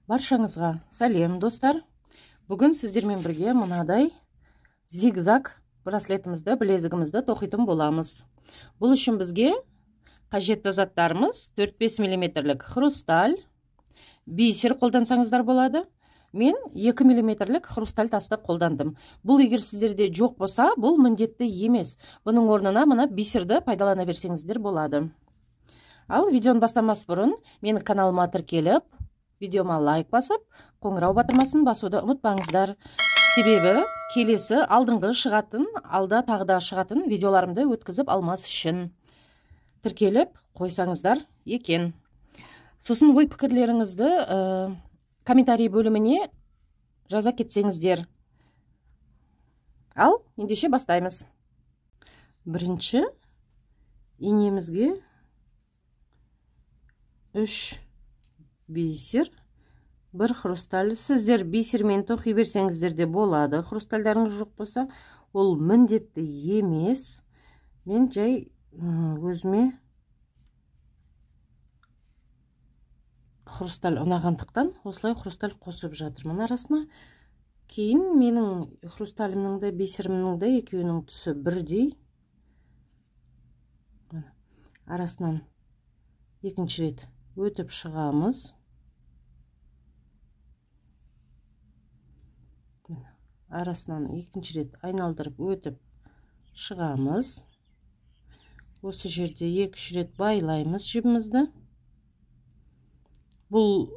Баршаңызға сәлем, достар. Бүгін сіздермен бірге мынадай зигзаг браслетімізді, білезігімізді тоқитын боламыз. Бұл үшін бізге қажетті заттарымыз 4-5 миллиметрлік хрусталь, бисер қолдансаңыздар болады. Мен 2 миллиметрлік хрусталь тасты қолдандым. Бұл егер сіздерде жоқ болса, бұл міндетті емес. Бұның орнына мына бисерді пайдалана берсеңіздер болады. Ал видеоны бастамас бұрын менің каналыма тіркеліп, видеома лайк басып, қоңырау батырмасын басуды ұмытпаңыздар. Себебі келесі алдыңғы шығатын, алда тағы да шығатын видеоларымды өткізіп алмас үшін тіркеліп қойсаңыздар екен. Сосын ой пікірлеріңізді комментарий бөліміне жаза кетсеңіздер. Ал ендеше бастаймыз. Бірінші инемізге 3 бисер, 1 хрусталь. Сіздер бисермен тоқи берсеңіздер де болады. Хрустальдарыңыз жоқ болса, ол міндетті емес. Мен жай өзіме хрусталь ұнағандықтан осылай хрусталь қосып жатырмын арасына. Кейін менің хрусталімнің де бисерімнің де екеуінің түсі бірдей. Арасынан екінші рет өтіп шығамыз. Арасынан екінші рет айналдырып өтіп шығамыз. Осы жерде 2-3 рет байлаймыз жібімізді. Бұл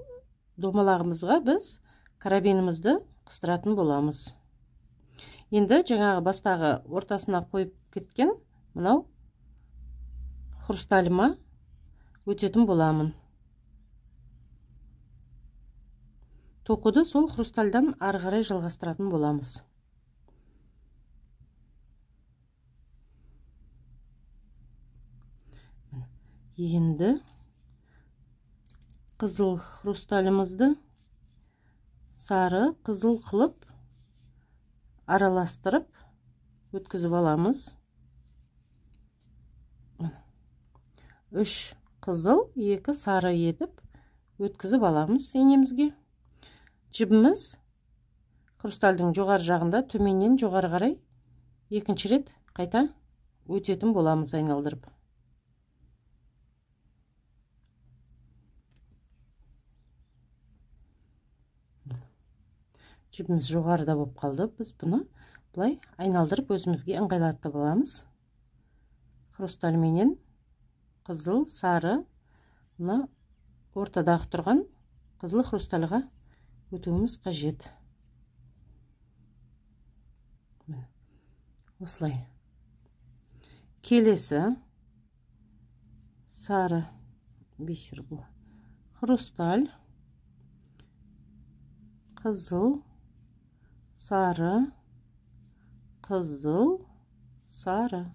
домалағымызға біз карабинімізді қыстыратын боламыз. Енді жаңағы бастағы ортасына қойып кеткен мынау хрусталіма өтетін боламын. Тоқуды сол хрустальдан ары қарай жалғастыратын боламыз. Енді қызыл хрусталімізді сары қызыл қылып араластырып өткізіп аламыз. 3 қызыл, 2 сары етіп өткізіп аламыз инемізге. Жібіміз хрустальдың жоғары жағында төменнен жоғары қарай екінші рет қайта өтетін боламыз айналдырып. Жібіміз жоғарыда болып қалды. Біз бұны былай айналдырып өзімізге ыңғайлатып аламыз. Хрустальменен қызыл, сары, мына ортадағы тұрған қызыл хрустальға өтуіміз қажет. Осылай. Келесі сары бисер бұл. Хрусталь, қызыл, сары, қызыл, сары.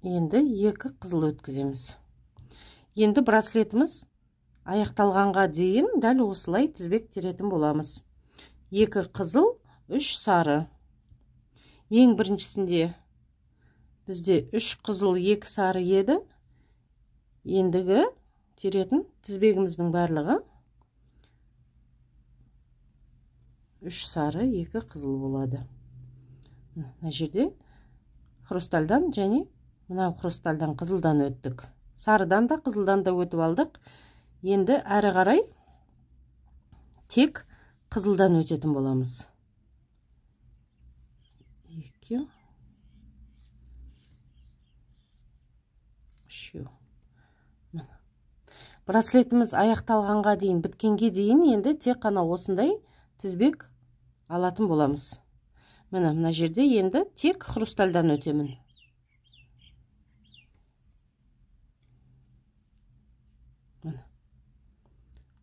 Енді 2 қызыл өткіземіз. Енді браслетіміз аяқталғанға дейін дәл осылай тізбек теретін боламыз. 2 қызыл, 3 сары. Ең біріншісінде бізде 3 қызыл, 2 сары еді. Ендігі теретін тізбегіміздің барлығы 3 сары, 2 қызыл болады. Мына жерде хрустальдан және мынау хрустальдан қызылдан өттік. Сарыдан да қызылдан да өтіп алдық. Енді әрі қарай тек қызылдан өтетін боламыз. 2 3. Браслетіміз аяқталғанға дейін, біткенге дейін енді тек қана осындай тізбек алатын боламыз. Міне мына жерде енді тек хрустальдан өтемін.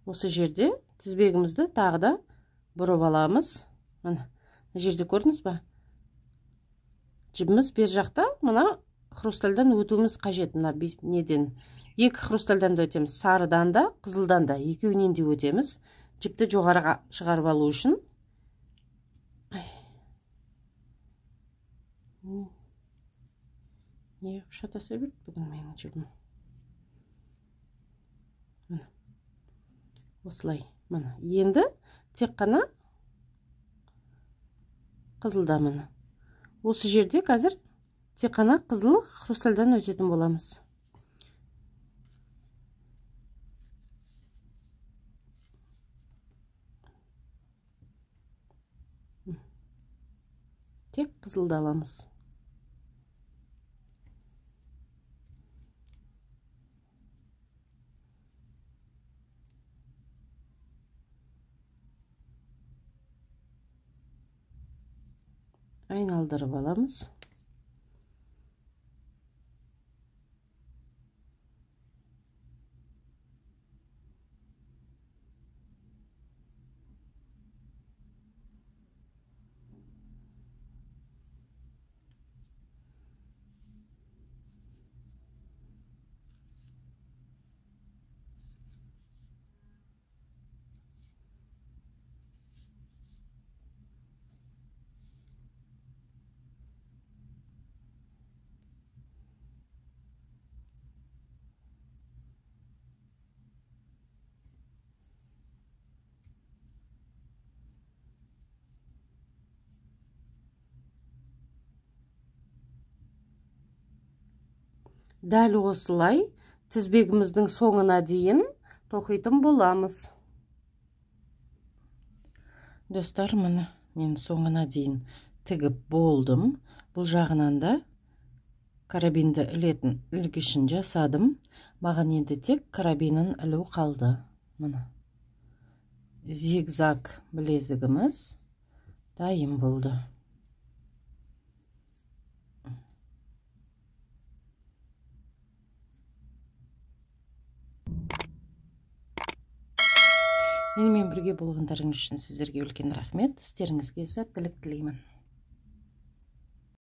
Осы жерде тізбегімізді тағы да бұрып аламыз. Міне, мына жерде көрдіңіз ба? Жібіміз бер жақта мына хрустальдан өтуіміз қажет. Мына неден? 2 хрустальдан да өтеміз. Сарыдан да, қызылдан да, екеуінен де өтеміз. Жіпті жоғарыға шығарып алу үшін. Не шатаса берді бүгін менің жібім. Осылай. Міне, енді тек қана қызылда міне. Осы жерде қазір тек қана қызыл хрустальдан өтетін боламыз. Тек қызылды аламыз. Айналдырып аламыз. Дәл осылай тізбегіміздің соңына дейін тоқитын боламыз. Достар, міне мен соңына дейін тігіп болдым. Бұл жағынан да карабинді ілетін ілгішін жасадым. Маған енді тек карабинін ілу қалды. Міне зигзаг білезігіміз дайын болды. Менімен бірге болғандарыңыз үшін сіздерге үлкен рахмет. Істеріңізге сәттілік тілеймін.